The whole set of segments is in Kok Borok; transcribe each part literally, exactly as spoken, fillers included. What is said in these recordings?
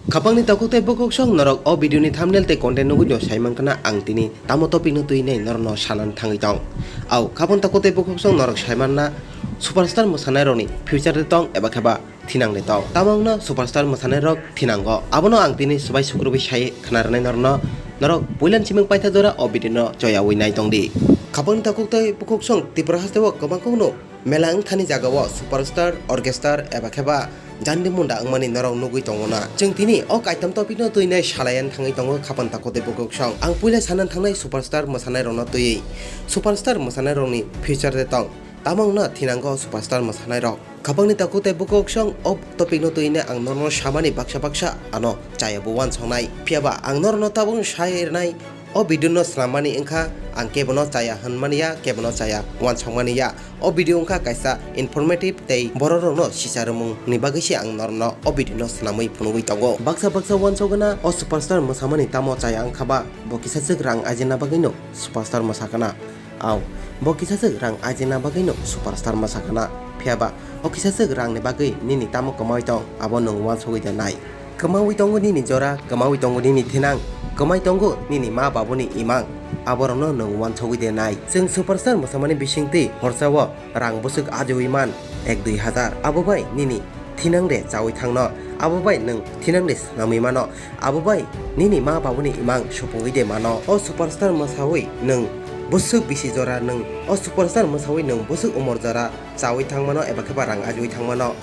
Khapangni takhuk tei bukhuksong norok o video ni thumbnail tei content nugwi no saimankha na ang tini tamo topic no twi nai norokno sanani thangwi tong. Au, khapang takhuk tei bukhuksong norok saimanna superstar mwsanairokni future de tong eba kheba thinang de tong. Tamo wngna superstar mwsanairok thinango. Abono ang tini swbai sukrubwi sai khna rwnai norokno. Norok puilan siming paitha jora o video no choyawi nai tong di. Khapangni takhuk tei bukhuksong Tripura hasteo kwbang kokno mela wngthani jagao superstar, orchestra eba kheba jandi munda wngmani norok nugwi tongo na. Chwng tini o kaitam topic no twi nai salaiyan thangwi tongo khapang takhuk tei bukhuksong. Ang puila sanani thangnai superstar mwsanairokno twiwi. Superstar mwsanairokni future de tong. Tamo wngna thinango superstar mwsanairok. Khapangni takhuk tei bukhuksong o topic no twi nai ang norokno samani baksa baksa ano chaya bo wansoknai. Phiyaba ang norokno tabuk sai rwnai o video no swnammani wngkha ang kebono chaya hwnmani ya, kebono chaya wansokmani ya. O video wngkha kaisa informative tei bororokno sicharwmung ni bagwi se ang norokno o video no swnamwi phunugwi tongo. Baksa baksa wansokgwna o superstar mwsamani tamo chaya wngkha ba, bo kisa swk rang ajina bagwino superstar mwsakana. Au, bo kisa swk rang ajina bagwino superstar mwsakana. Phiyaba o kisa swk rangni bagwi nini tamo kwmawi tong, abo nwng wansogwi de nai. Kwmawi tongo nini jora, kwmawi tongo nini thinang, kwmai tongo nini ma babuni imang. Aborokno nwng wansogwi de nai. Chwng superstar mwsamani bisingtwi horsao rang bwswk ajiwi man ek dui hazar. Abo bai nini thinang de chawi thangno, abo bai nwng thinang de swnamwi mano, abo bai nini ma babuni imang supungwi de mano. O superstar mwsawi nwng bwswk bisi jora nwng, o superstar mwsawi nwng bwswk umor jora chawi thangmano eba khe ba rang ajiwi thangmano.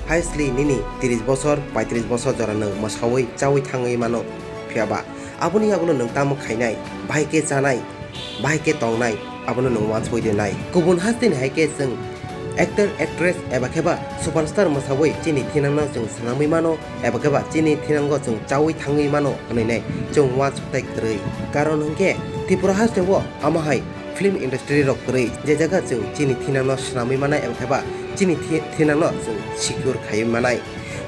Highly nini tris bosor, paitris bosor jora nwng mwsawi chawi thangwi mano. Phiyaba aboni yagulo nwng tamo khainai, bahai khe chanai, bahai khe tongnai, abono nwng wansoi de nai. Kubun hasteni hai khe chwng actor, actress eba khe ba superstar mwsawi chini thinangno chwng swnamwi mano, eba khe ba chini thinango chwng chawi thangwi mano hwnwi nai chwng wansoktai kwrwi. Karon hwnkhe Tripura hasteo omo hai film industry rok kwrwi, je jaga chwng chini thinangno swnamwi manai eba khe ba chini thi-, thinangno chwng secure khaiwi manai.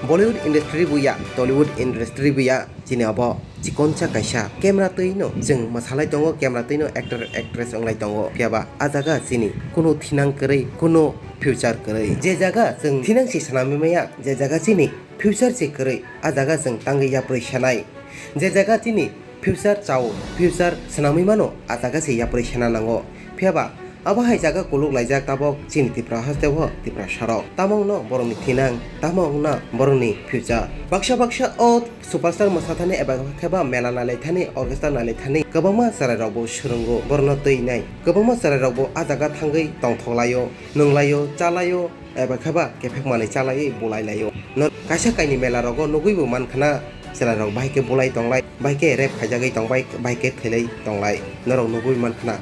Bollywood industry buya, Tollywood industry buya, chini abo chikonsa kaisa camera twi no chwng mwsalai tongo, camera twi no actor actress wnglai tongo. Phiyaba a jaga chini kunu thinang kwrwi, kunu future kwrwi. Je jaga chwng thinang se swnamwi maya, je jaga chini future se kwrwi, a jaga chwng tangwi yapri sanai. Je jaga chini future chao, future swnamwi mano, a jaga se yapri sana nango. Phiyaba abo hai jaga kuluk laijak tabok chini Tripura hasteo Tripura sarok. Tamo wngno borokni thinang, tamo wngno borokni future. Baksa baksa o superstar mwsathani eba khe ba mela nailaithani, orchestra nailaithani kwbangma chwrairokbo swrwngo, borokno twi nai. Kwbangma chwrairokbo a jaga thangwi tongthoklaio, nwnglaio, chalaio, eba khe ba kephek manwi chalaiwi bulai laio. No kaisa kaini mela rogo nugwi bo mankhana chwrairok bahai khe bulai tonglai, bahai khe rape khaijagwi tongbai, bahai khe thwilai tonglai. Norok nugwi mankhana.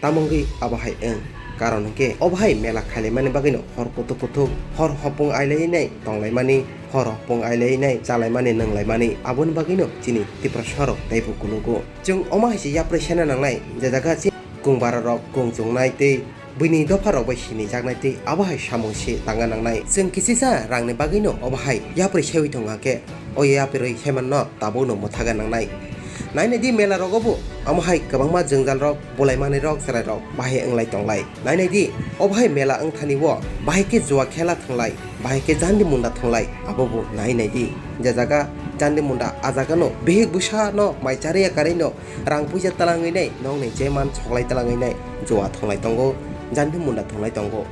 Tamo wngwi abo hai wng? Karon hwnkhe obo hai mela khailaimani bagwino hor kuthuk kuthuk, hor hopung ailainai tonglaimani, hor hopung ailainai chalaimani nwnglaimani. Aboni bagwino chini Tiprasarok teibo kunugo. Chwng omo hai se yapri sena nangnai, je jaga chini kung bararok kung chungnai tei buini dopharok bai sinijaknai tei abo hai samung se tangna nangnai. Chwng kisisa rangni bagwino obo hai yapri sewi tongo, hakhe o yapri semanno tabukno mwthaga nangnai. Nainai di mela rogo bo omo hai kwbangma jwngjalrok, bulaimanirok, chwrairok bahai wnglai tonglai. Nainai di, obo hai mela wngthani o bahai khe jua khela thanglai, bahai khe jandi munda thanglai, abo bo nainai di. Je jaga jandi munda, a jagano bihik bwsano mai chariya karwino rang puisa twlangwi nai, nokni je man soklai twlangwi nai, jua thonglai tongo, jandi munda thonglai tongo.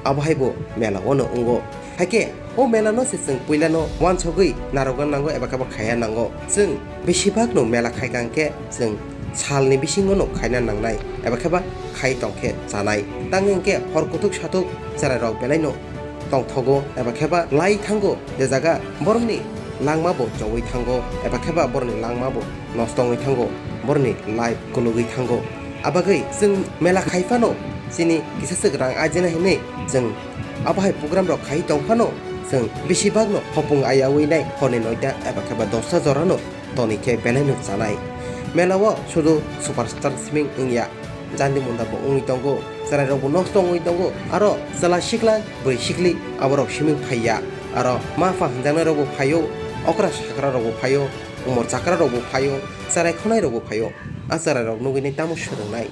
Abo hai bo mela ono wngo. Haikhe o mela no se chwng puila no wansogwi narwkna nango eba khe ba khaiya nango. Chwng besibak no mela khaika hwnkhe chwng salni bisingo no khaina nangnai eba khe ba khai tongkhe chanai. Tang hwnkhe hor kuthuk sathuk chwrairok belai no tongthogo eba khe ba lai thango, je jaga borokni langma bo chowui thango eba khe ba borokni langma bo nosto wngwi thango, borokni life kulugwi thango. Abagwi chwng mela khai phano chini kisa swk rang ajina hinwi chwng abo hai program rok khai tong phano chwng besibak no hopung ayaui nai horni noita eba khe ba dosta jora no toni khe belai no chanai. Mela o sudu superstar siming wngya, jandi munda bo wngwi tongo, chwrai rok bo nosto wngwi tongo, aro chwla sikla, bwrwi sikli aborok siming phaiya, aro ma pha hwnjaknai rok bo phaio, okra sakra rok bo phaio, umor chakra rok bo phaio, chwrai khonai rok bo phaio. A chwrai rok nugwi nai tamo swrwngnai?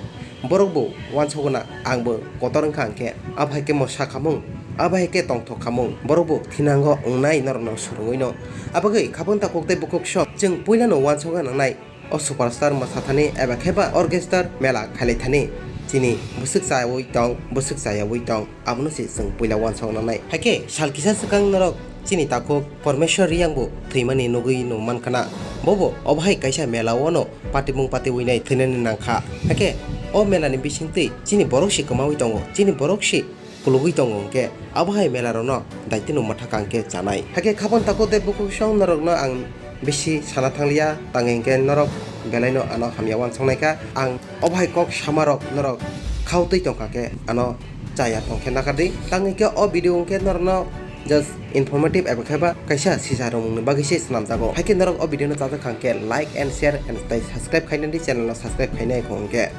Borok bo wansokgwna, ang bo kotor wngkha hwnkhe, abo hai khe mo sakhamung Abo hai khe tongthok khamung, borok bo thinango wngnai norokno swrwngwi no. Abagwi khapang takhuk tei bukhuk sok chwng puilano uansukna nangnai o superstar mwsathani eba khe ba orchestra mela khailaithani chini bwswk chayawi tong, bwswk chayawi tong, abono se chwng puila uansuk nangnai. Hai khe sal kisa swkang norok chini takhuk Parmeshwar Riyang bo thwimani nugwi nung mankha na. Bobo obo hai kaisa mela o no patibung patiwi nai thwinani nangkha. Hai khe o mela ni bisingtwi chini borok se kwmawi tongo, chini borok se kulugwi tongo hwnkhe abo hai mela rokno daitino mwthakang khe chanai. Hakhe khapang takhuk tei bukhuk song norokno ang bisi sana thangliya, tangwi hwnkhe norok belaino ano hamya uansuknai kha. Ang obo hai kok samarok norok khao twi tongkha khe ano chaya tongkhe nakardi. Tangwi khe o video hwnkhe norokno just informative eba khe ba kaisa sisa rwmungni bagwi se swnamjago. Hakhe norok o video no chajak kha hwnkhe like and share and tei subscribe khainani channel no subscribe khainai kho hwnkhe.